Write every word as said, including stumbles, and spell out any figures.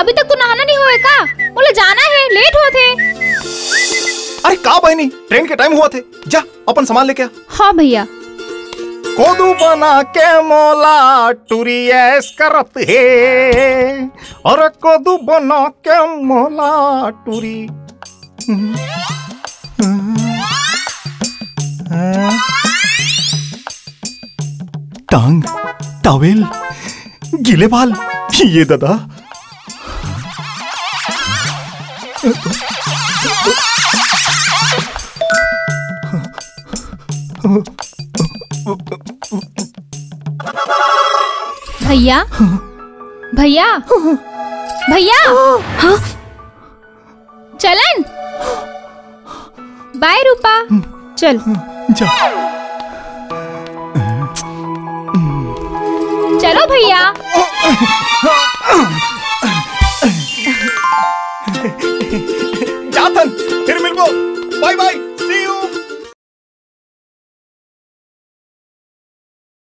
अभी तक तो नहाना नहीं होए का? मोला जाना है, लेट होत हे। अरे का बहिनी, ट्रेन के टाइम होवत हे, जा अपन सामान लेके आ। हाँ भैया। कोदू बना के मोला टूरी ऐश करत हे, अरे कोदू बना के मोला टूरी। टांग, टॉवेल, गीले बाल, ये ददा। भैया, भैया, भैया। हाँ? चलन, बाय रूपा। चल। जा। चलो भैया।